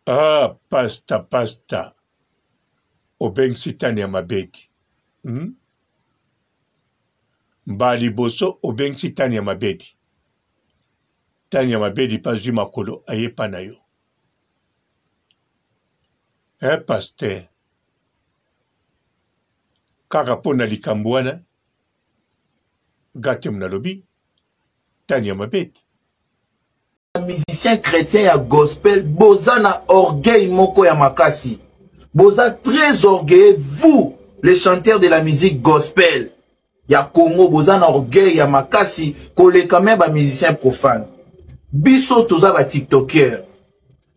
Ah pasta pasta obengisi tani ya mabedi hmm? Mbala liboso obengisi tani ya mabedi tani ya mabedi mpe azwi makolo aye epa na yo eh pasteur kaka mpo na likambo wana gatem nalobi tani ya mabedi Musicien chretien ya gospel boza na orgueil moko ya makasi boza très orgueilleux vous les chanteurs de la musique gospel ya Congo boza na orgueil ya makasi koleka me ba musicien profane biso toza ba tiktokeur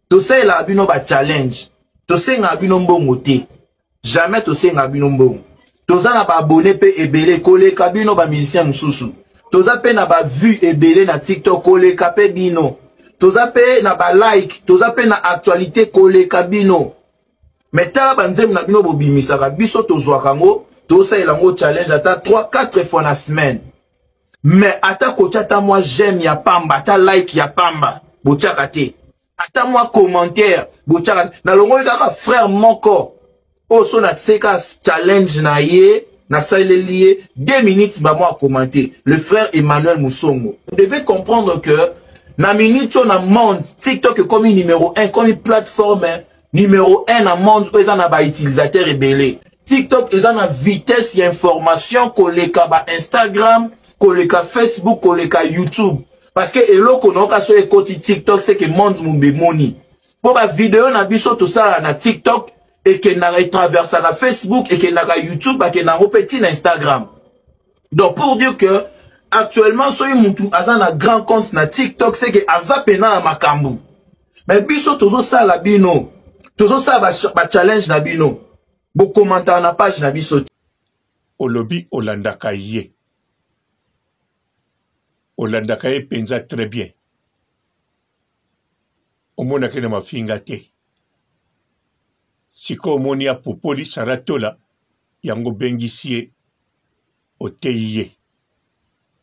tosalelaka bino ba challenge tosengaka bino mbongo te jamais tosenga bino mbongo toza na baabone mpe ebele koleka bino bamusicien mosusu toza mpe na bavue ebele na tiktok koleka mpe bino toza mpe na balike toza mpe na actualité koleka bino me tala banzembo na bino bobimisaka biso tozwaka yango tosalela yango challenge ata 3 4 fois na semaine me ata kotya ata mwa j'aime ya pamba ata like ya pamba botyaka te ata mwa commentaire botyaka nalongoli kaka frère moko oyo so natie kaka challenge na ye nasaleli ye 2 minutes bamwa commenter le frère Emmanuel Musongo. Vous devez comprendre que na minute oyo na monde TikTok ekomi numéro 1 ekomi plateforme numéro 1 na monde oyo eza na ba utilisateur ebele. TikTok eza na vitesse ya information koleka ba Instagram, koleka Facebook, koleka YouTube. Parce que eloko na oka so ekoti TikTok c'est que monde mumbe emoni. Po ba video na biso tosala na TikTok ekendaka etraversaka Facebook, ekendaka YouTube, bakendaka yango mpe ti na Instagram. Donc pour dire que actuellement soki mutu aza na grand compte na TikTok c'est que aza pena na makambo. Mais biso tozosala bino, tozosala ba, ba challenge na bino. Bokomantaka na page na biso te. Olobi olandaka ye. Olandaka ye penza très bien. Omonaka ye na mafinga te. Sikoyo omoni apupoli Sarah Tola yango obengisi ye oteyi ye.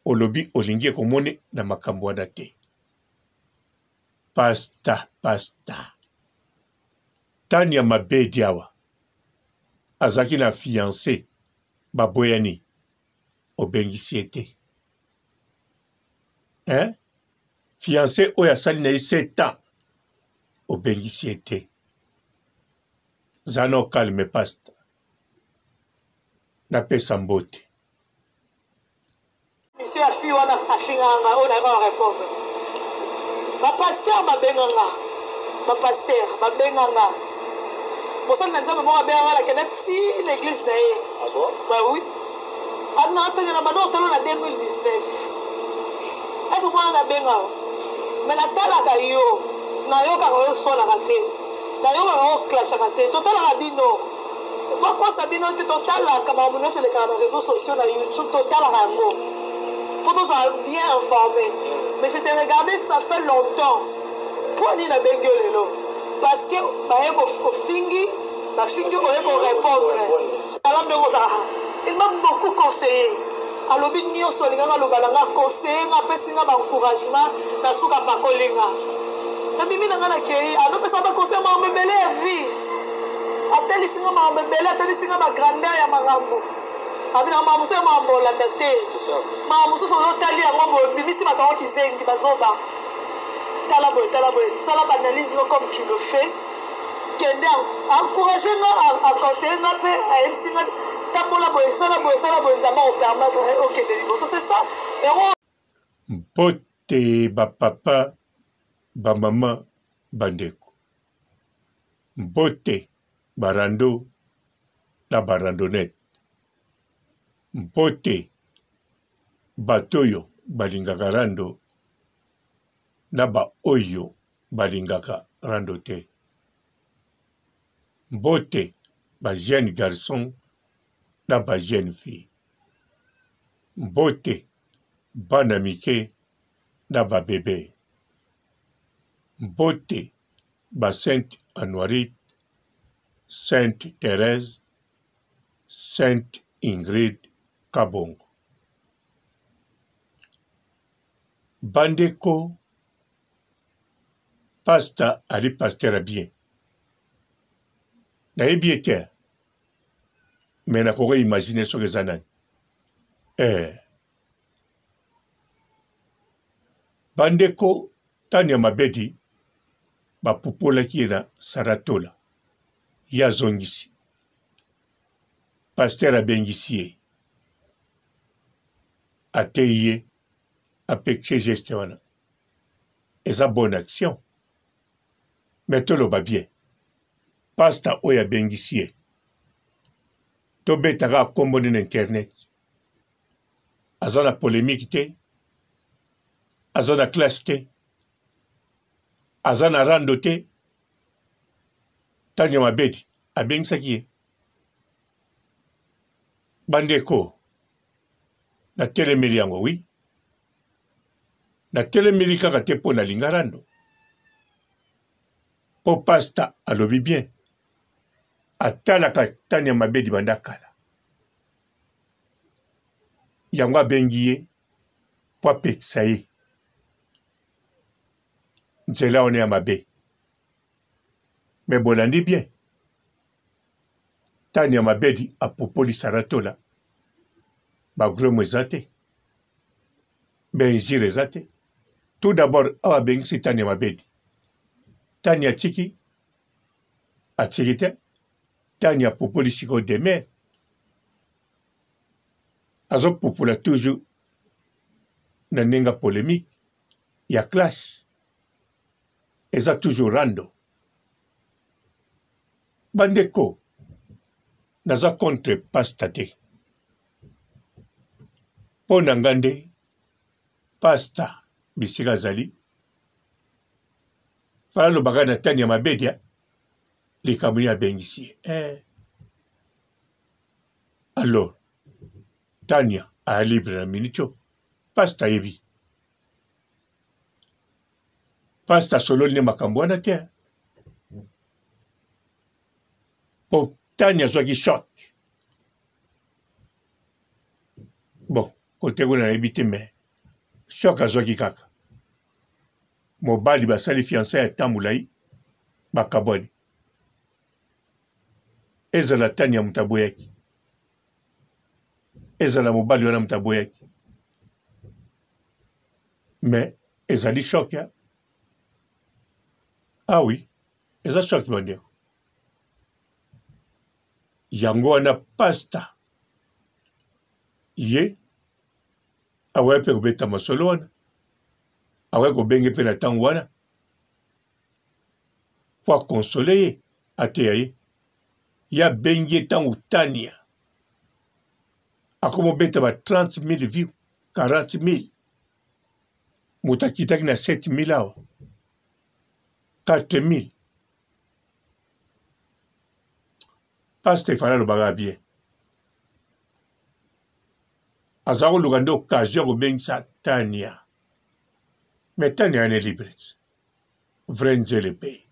Olobi olingi ye komone na makambo wana te. Pasta pasta. Tania Mabedi awa azalaki na fiance baboyani obengisi ye te hein? Fiance oyo asali na ye 7 ans obengisi ye te. Zala calme pasta. Napesa mbote. Mission ya fille wana afingaka nga oyo nayaka ko repondre ba pasteur babenga nga ba pasteur babenga nga mosali na nzambe moko abenga nga nakenda ti na eglise na ye ah bon? ba oui abinaka tonya na banda otalo na 2019 ese mwana nabenga yo me natalaka yo nayokaka yo oswanaka te nayokaka yo oklashaka te totalaka bino Bakosa bino te totalaka makambo nionso elekaka na reseaux sociaux na YouTube totalaka yango po tozala bien informe mais je te regarde ça fait longtemps po nini nabengi yo lelo parce que baye ofingi bafingi oye ko répondre tala ndenge ozalaka il m'a beaucoup conseillé alobi nionso alingaka aloba na nga conseiller nga apesi nga ba encouragement na suka apakoli nga nabimi na nga nakei azopesa ba conseil makambo ebele ya vie Atalisi nga makambo ebele, atalisi nga ba grandeur ya makambo. Abi na makambo mosusu ya makambo olanda te. Makambo mosusu ozotali yango boye, obimisi bato yango kizengi, bazoba. Tala boye, tala boye, sala ba analyse no comme tu le fais. Kende encourager nga, a conseiller nga pe, ayebisi nga tambola boye, sala boye, sala boye, Nzambe ako permettre okende liboso. C'est ça. Yango Mbote ba papa, ba mama, ba ndeko. Mbote ba rando na ba randonnette. Mbote bato oyo balingaka rando na ba oyo balingaka rando te. Mbote ba jeunes garçons na ba jeunes filles. Mbote bana mike na ba bebes. Mbote ba sainte Anuarite, sainte Therèse, sainte Ingrid Kabongo. Bandeko, pasta ali pasteur ya bien. Nayebi ye te mais nakoki imaginer soki eza nani. Eh. Bandeko Tania Mabedi bapupolaki ye na Saratola ye azongisi pasteur abengisi ye ateyi ye apekisi ye geste wana eza bonne action mais toloba bien pasta oyo abengisi ye tobeta kaka kombo nde na internet aza na polemique te aza na classe te aza na rando te tania mabedi abengisaki ye bandeko natelemeli yango wi natelemeli kaka te mpo nalinga rando mpo pasta alobi bien atalaka tania mabedi banda kala yango abengi ye mpo apekisa ye nzela wana ya mabe me bolandi bien tania mabedi apupoli saratola bagromo eza te benjire eza te tout d'abord awa abengisi tania mabedi tania atiki atiki te tania apupoli sikoyo demer azopupula toujours na ndenge ya polemique ya classe eza toujours rando bandeko naza contre pasta te mpo na nga nde pasta bisika azali fala alobaka na tani ya mabedia likambo nini abengisi ye eh. Alors Tania aya libre na minute oyo pasta ayebi pasta asololi nde makambo wana te po Tania azwaki choc bon kote kuna nayebi te mais choc azwaki kaka mobali basali fiançailles ya temps molai bakabwani Ezala Tania moto aboyaki, ezala mobali wana moto aboyaki, mais ezali choc hein? Ah oui, eza choc bandeko. Yango wana pasta ye akoki mpe kobeta masolo wana, akoki kobenge mpe na ntango wana mpo akonsole ye ateya ye ye abengi ye ntango tania akomobeta ba 30 000 view 40 000 moto akitaki na 7 000 awa 4 000 paste efale alobaka bien aza koluka nde occasion ya kobengisa tania mais tania ane libre vrai nzele mpe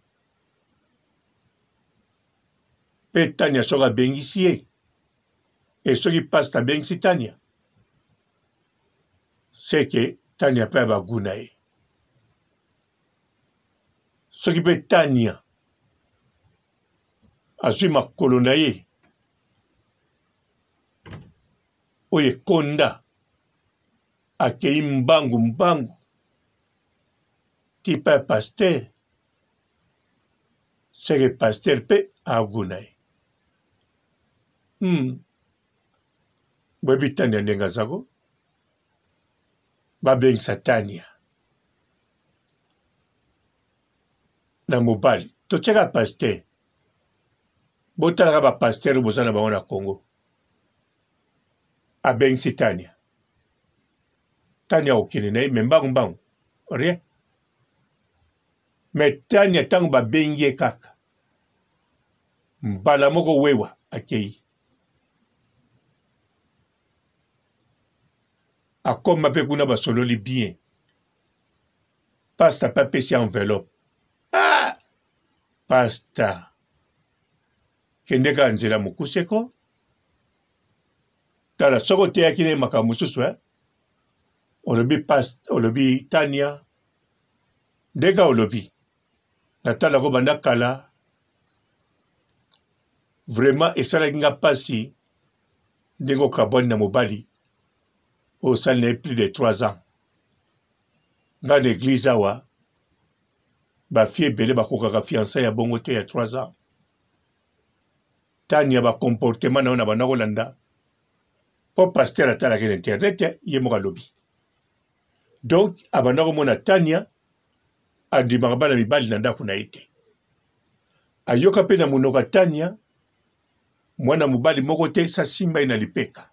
Pe Tania soki abengisi ye et soki pasta abengisi Tania c'est que Tania pe aba gout na ye. Soki pe Tania azwi makolo na ye oyo ekonda akei mbangu mbangu ti pa ya pasteur seke pasteur pe agu na ye hmm. Boyebi tania ndenge azako babengisa tania na mobali totyaka pasteur botalaka bapasteur boza na bango na congo abengisi tania tania akokende na ye me mbangu mbangu rien Mais Tania tango babengi ye kaka mbala moko wewa akeyi. Akoma pe kuna basololi bien. Pasta pe apesi enveloppe. Ah! Pasta. Kende kaka nzela mokuse ko. Tala soki oteyaki na ye makambo mosusu eh? Olobi past, olobi Tania Ndenge olobi natala ko banda kala. Vraiment esalaki nga pasi ndenge okabwani na mobali oyo osali na ye plus de 3 ans. Nga na eglise awa ba fille ebele bakokaka fiançailles ya bongo te ya 3 ans. Tania ba comportement na yo na banda kolanda po pasteur atalaki na internet ye moko alobi. Donc abanda komona Tania andimaka bana mibali na ndako na ye te. Ayoka mpe na monoko ya Tania mwana mobali moko te sasimba ye na lipeka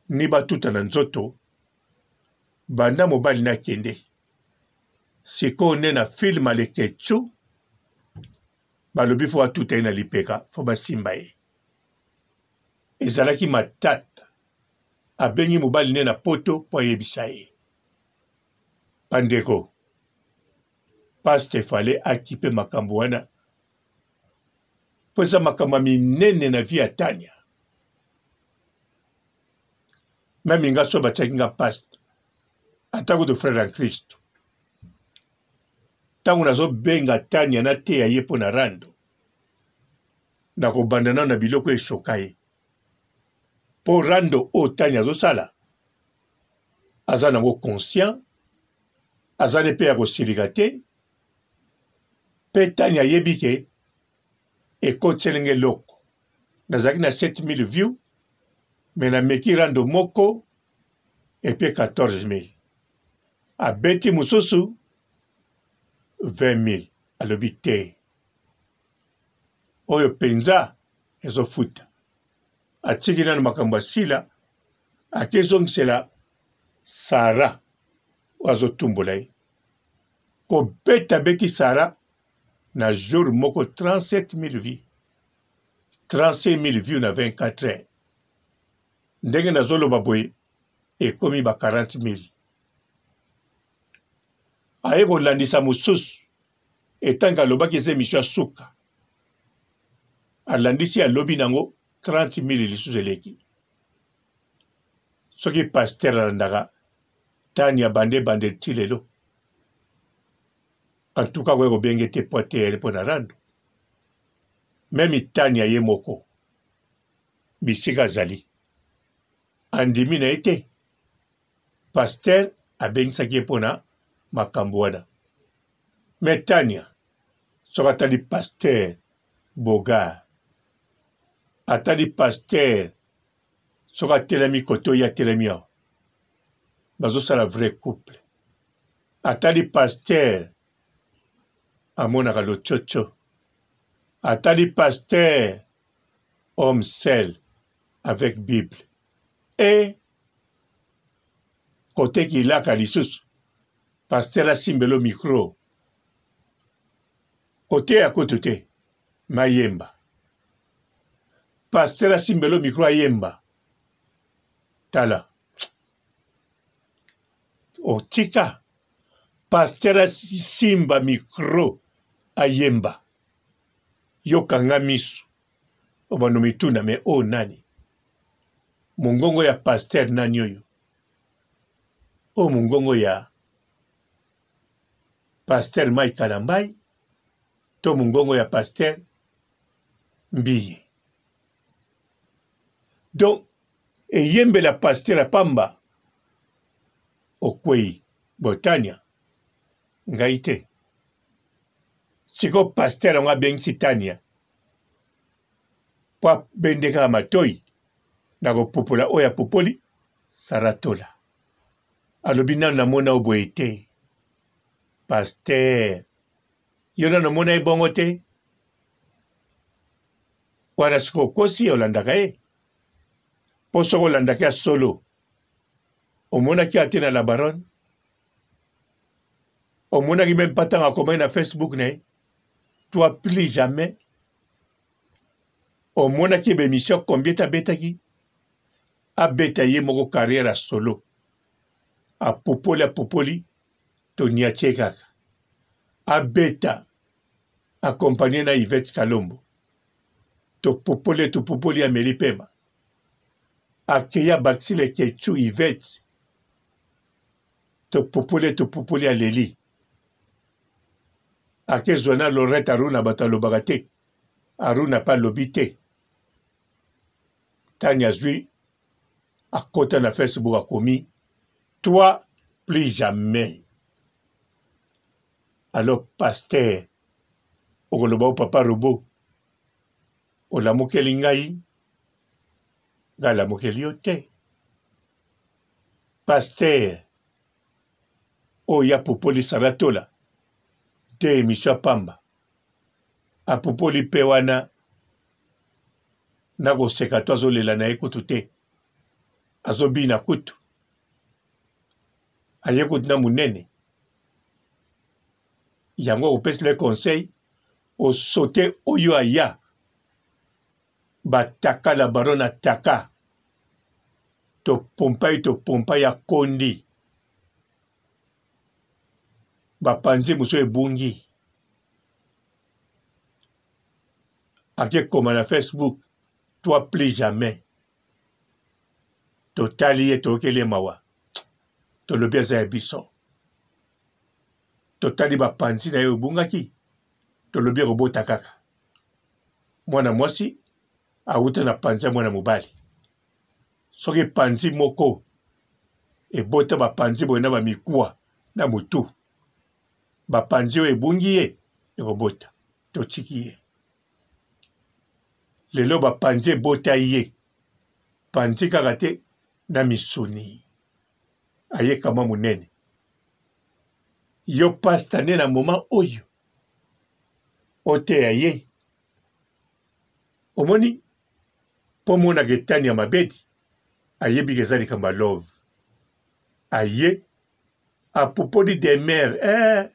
ni batuta na nzoto banda mobali na akende. Sikoyo nde na film Leketchou balobi fo batuta ye na lipeka fo basimba ye. Ezalaki matata. Abengi mobali nde na poto mpo ayebisa ye. Bandeko, pasta fallait akipe makambo wana mpo eza makambo ya minene na vie ya Tania. Meme nga so batiaki nga pasta ata kutu frère en Christ, ntango nazobenga Tania nateya ye mpo na rando, nakobanda nano na biloko eshoka ye mpo rando oyo Tania azosala aza nango conscient, aza ne mpe ya kosilika te, mpe Tania ayebi ke ekotiseli nga eloko. Nazalaki na 7000 view mais nameki rando moko epe 14000 abeti mosusu 20000 alobi te oyo mpenza ezofuta. Atiki nano makambo ya sila akezongisela Sarah oyo azotumbola ye kobeta beti Sarah na jour moko 37000 vues, 35000 vues na 24 heures. Ndenge nazoloba boye ekomi ba 40000. Aye kolandisa mosusu etanke alobaki eza emission ya suka, alandisi alobi nango 30000 lisusu eleki. Soki pasteur alandaka Tania bande bande ti lelo, en tout cas akoki kobenge te po ateya ye mpo na rando. Meme Tania ye moko bisika azali andimi na ye te pasteur abengisaki ye mpo na makambo wana. Me Tania soki atali pasteur Bogar, atali pasteur soki atelemi kote oyo atelemi awa, bazosala vrai couple. Atali pasteur amonaka lococo, atali pasteur homme seul avec bible e kote kilaka lisusu pasteur asimbelo micro koteya kutu te mayemba pasteur asimbelo micro ayemba tala otika pasteur asimba micro ayemba yo kanga misu obando mituna me oyo nani mongongo ya pasteur nani oyo oyo mongongo ya pasteur Mike Kalambay to mongongo ya pasteur Mbiye. Donc eyembela pasteur ya pamba okwei botania ngai te. Siko pasteur yango abengisi Tania po abende kaka matoi na kopupola oyo apupoli Saratola. Alobi nanu namona yo boye te pasteur yo nanu omona ye bongo te wana soki okosi olandaka ye mpo soki olandaka ya solo omonaki ate na la baronne omonaki meme pas ntango akomaki na facebook na ye toi plus jamais omonaki ba émission combien abetaki abeta ye moko carrière ya solo apopoli apopoli toniatie kaka abeta accompagne na Yvette Kalombo topopoli topopoli ameli pema akeyi abakisi leketchou Yvette topopoli topopoli aleli akezwa na Lorette Aruna bato alobaka te. Aruna pe alobi te. Tanya azwi akota na Facebook akomi toi plus jamais. Alors pasteur okoloba o papa robot olamukeli ngai ngai alamukeli yo te. Pasteur oyo ya popoli Sarah Tola te emission ya pamba apupoli pe wana na koseka to azolela na ye kutu te azobina kutu aye kutu na monene yango akopesela ye conseil osote oyo aya bataka la baronne ataka topompa ye topompa ye akondi bapanzi mosusu ebungi ake koma na Facebook toi plus jamais totali ye toyokeli ye mawa tolobi aza ya biso totali bapanzi na ye ebungaki tolobi akobota kaka mwana mwasi awuta na panzi ya mwana mobali soki panzi moko ebota bapanzi boye na bamikuwa na motu bapanzi oyo ebungi ye ekobota totiki ye lelo bapanzi ebota ye panzi kaka te na misuni aye kama monene yo pasta nde na moma oyo oteya ye omoni mpo omonaka etani ya mabedi ayebi ke eza likambo ya love aye apupoli demer eh.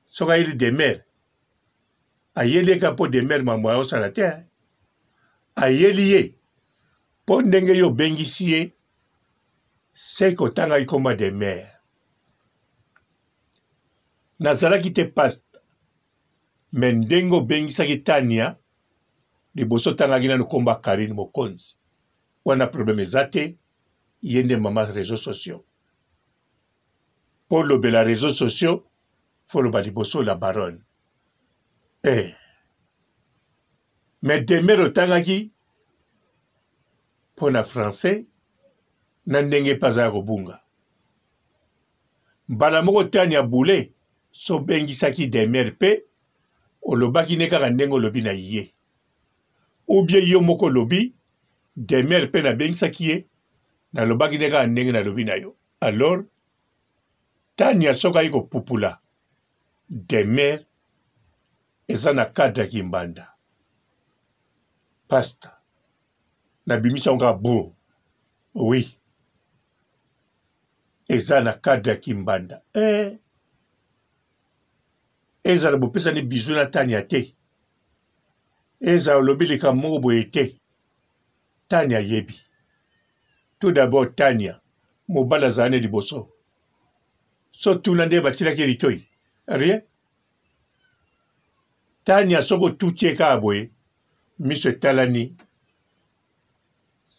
soki ayeli demer ayeli ye kaka mpo demer mambo ayosala te eh. ayeli ye mpo ndenge yo obengisi ye seke otangaki nkombo ya demer nazalaki te pasta me ndenge obengisaki tania liboso otangaki nanu nkombo ya karine mokonzi wana problème eza te ye nde mama réseau sociaux mpo olobela réseau sociaux fo oloba liboso la baronne eh. mais demer otangaki mpo na français na ndenge mpe aza ya kobunga mbala moko tani ya bule sobengisaki demer mpe olobaki ne kaka ndenge olobi na ye ou bien yo moko olobi demer mpe nabengisaki ye nalobaki nde kaka ndenge nalobi na yo alors tania soki ayi kopupula demer eza na cadre ya kimbanda pasta nabimisi yango kaka bo oui eza na cadre ya kimbanda eh. Ezala bopesani bisous na Tania te. Ezala olobi likambo moko boye te. Tania ayebi. Tout d'abord Tania, mobali azala ne liboso. So tuna nde batilaki ye litoi. Rien. Tania soki otuti ye kaka boye, miso etalani.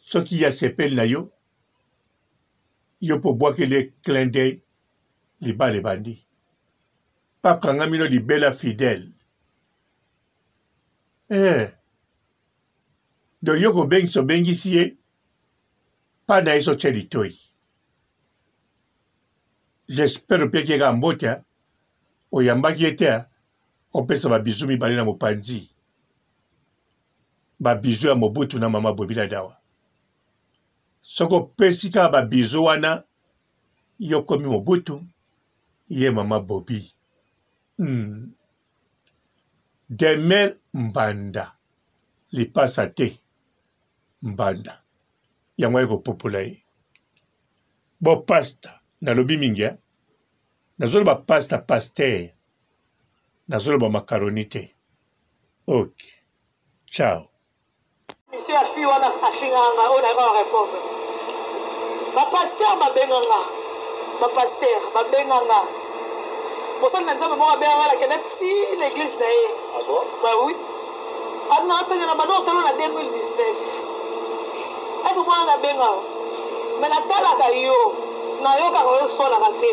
Soki ye asepeli na yo, yo mpe obwakeli ye clin d'oeil, libala ebandi. Bakangami no libela fidèle. Eh. Donc yo kobengisa obengisi ye pa na ye so tye litoi. J'espère opiaki ye kaka mbote oyambaki ye te opesa ba bisous mibale na mopanzi. Ba bisous ya Mobutu na mama Bobila Dawa. Soki opesi kaka ba bisous wana yo okomi Mobutu ye mama Bobi. Hmm. Demer Mbanda lipasa te Mbanda yango aye kopopola ye bo pasta nalobi mingi eh? nazoloba pasta pasteur nazoloba makaroni te ok ciao Mission ya fille wana afingaka nga oyo nayaka ko repondre. Ba pasteur babenga nga. Ba pasteur babenga nga. Mosali na Nzambe moko abenga nga nakenda ti na eglise na ye. Ah bon? Bah oui. Abina atanga na banda otalo na 2019. Est-ce mwana nabenga yo? Mais natalaka yo, nayokaka yo oswanaka te.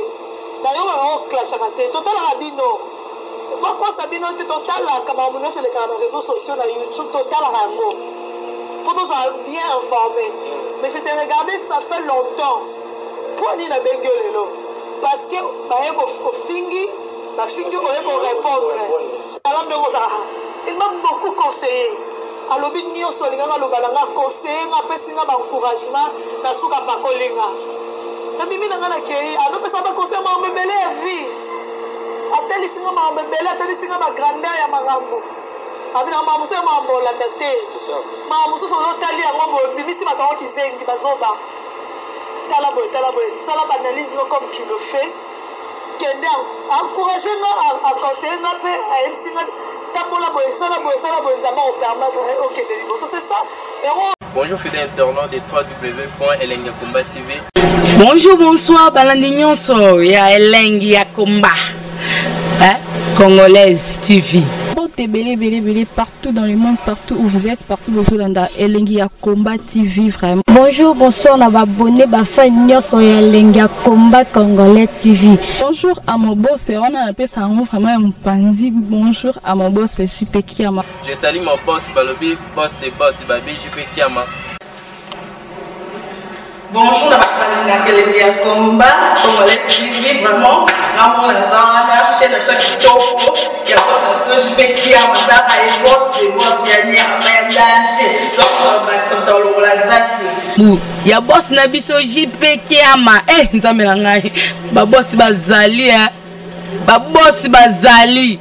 Nayokaka yo clashaka te. Totalaka bino. Bakosa bino te, totalaka makambo nyonso elekaka na réseaux sociaux, na YouTube, totalaka yango mpo tozala bien informé. Mais je te regardé, ça fait longtemps. Mpo nini nabengi yo lelo? Parce que baye ofingi, bafingi, oye korépondre. Tala ndenge ozalaka. Il m'a beaucoup conseillé, alobi nyonso alingaka aloba na nga, conseiller nga, apesi nga baencouragement. Na suka pakolinga, nabimi na nga, nakei, anopesa baconseil makambo ebele ya vie, atelisi nga makambo ebele, atelisi nga bagrandeur ya makambo. Abinaka makambo mosusu ya makambo olanda te, makambo mosusu ozotali yango boye, obimisi bato yango kizengi, bazoba. Tala boye, tala boye, sala baanalyse no comme tu le fais. Kende, encourage nga, aconseille nga mpe ayebisi nga: tambola boye, sala boye, sala boye, Nzambe akopermettre okende liboso. C'est ça yango. Bonjour fidèles internautes de www.elengakomba TV. Bonjour, bonsoir, balandi nyonso ya Elengi ya Komba, hein? Congolaise TV. Mbote ebele ebele ebele partout dans le monde, partout où vous êtes, partout bozolanda Elengi ya Combat TV vraiment. Bonjour, bonsoir na babone, bafan nyonso ya Elengi ya Combat Congolais TV. Bonjour à mon boss, wana napesa yango vraiment ya mopanzi. Bonjour à mon boss JP Kiama. Je salue mon boss Balobi, boss de boss Babi JP Kiama. Bonjour na bato balingaka Elengi ya Combat Congolais TV vraiment. Ngamona naza wana, chaîne na biso ya kitoko ya boss na biso JP Kiama. Taka ye, boss de boss ya nyama ya danger. Donc bakisa moto alongola zaki. Bu ya boss na biso JP Kiama. Eh, Nzambe na ngai, babosi bazali, eh. Babosi bazali.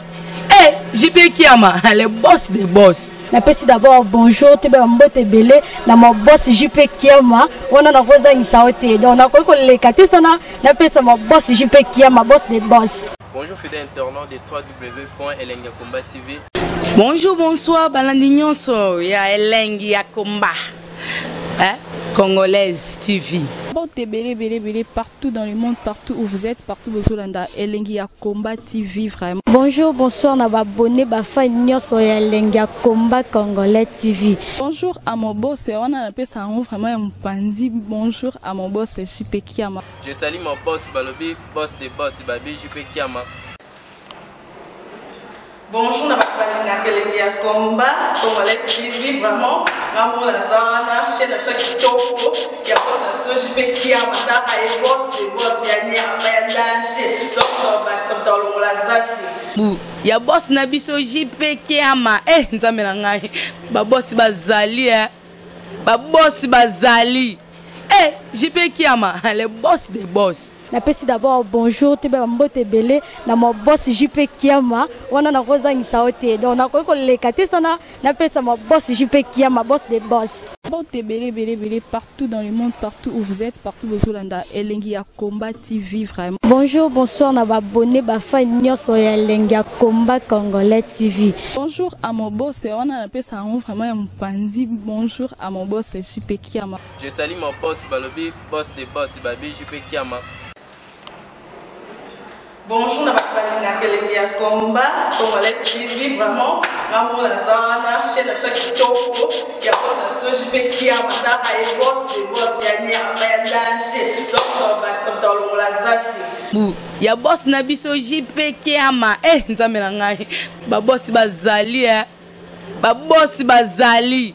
Eh, JP Kiama, le boss des boss. Napesi d'abord bonjour, toyeba mbote ebele na maboss JP Kiama. Wana nakozangisa yo te, donc nakoki koleka te sana napesa maboss JP Kiama, boss de boss. Bonjour fidèles internautes de www.elengakomba TV. Bonjour, bonsoir, balandi nyonso ya Elengi ya Komba, hein? Congolaise TV. Mbote ebele ebele ebele partout dans le monde, partout où vous êtes, partout bozolanda Elengi ya Combat TV vraiment. Bonjour, bonsoir na babone, bafan nyonso ya Elengi ya Combat Congolais TV. Bonjour à mon boss, wana napesa yango vraiment ya mopanzi. Bonjour à mon boss JP Kiama. Je salue mon boss Balobi, boss de boss Babi JP Kiama. Bonjour na bato balingaka Elengi ya Combat Congolais TV vraiment. Ngamona naza wana, chaîne na biso ya kitoko ya boss na biso JP Kiama. Taka ye, boss de boss ya nyama ya danger. Donc bakisa moto alongola zaki. Bu ya boss na biso JP Kiama. Eh, Nzambe na ngai, babosi bazali, eh. Babosi bazali. Eh, JP Kiama, le boss des boss. Napesi d'abord bonjour, toyeba mbote ebele na maboss JP Kiama. Wana nakozangisa yo te, donc nakoki koleka te sana napesa maboss JP Kiama, boss de boss. Mbote ebele ebele ebele partout dans le monde, partout où vous êtes, partout bozolanda Elengi ya Combat TV vraiment. Bonjour, bonsoir na babone, bafan nyonso ya Elengi ya Combat Congolais TV. Bonjour à mon boss, wana napesa yango vraiment ya mopanzi. Bonjour à mon boss JP Kiama. Je salue mon boss Balobi, boss de boss Babi JP Kiama. Bonjour na bato balingaka Elengi ya Combat Congolais TV vraiment. Ngamona naza wana, chaîne na biso ya kitoko ya boss na biso JP Kiama. Taka ye, boss de boss ya nyama ya danger. Donc bakisa moto alongola zaki. Bu ya boss na biso JP Kiama. Eh, Nzambe na ngai, babosi bazali, eh. Babosi bazali.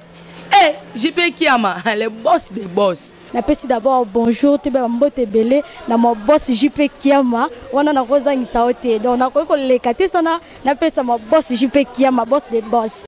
Eh, JP Kiama, le boss des boss. Napesi d'abord bonjour, toyeba mbote ebele na maboss JP Kiama. Wana nakozangisa yo te, donc nakoki koleka te sana napesa maboss JP Kiama, boss de boss.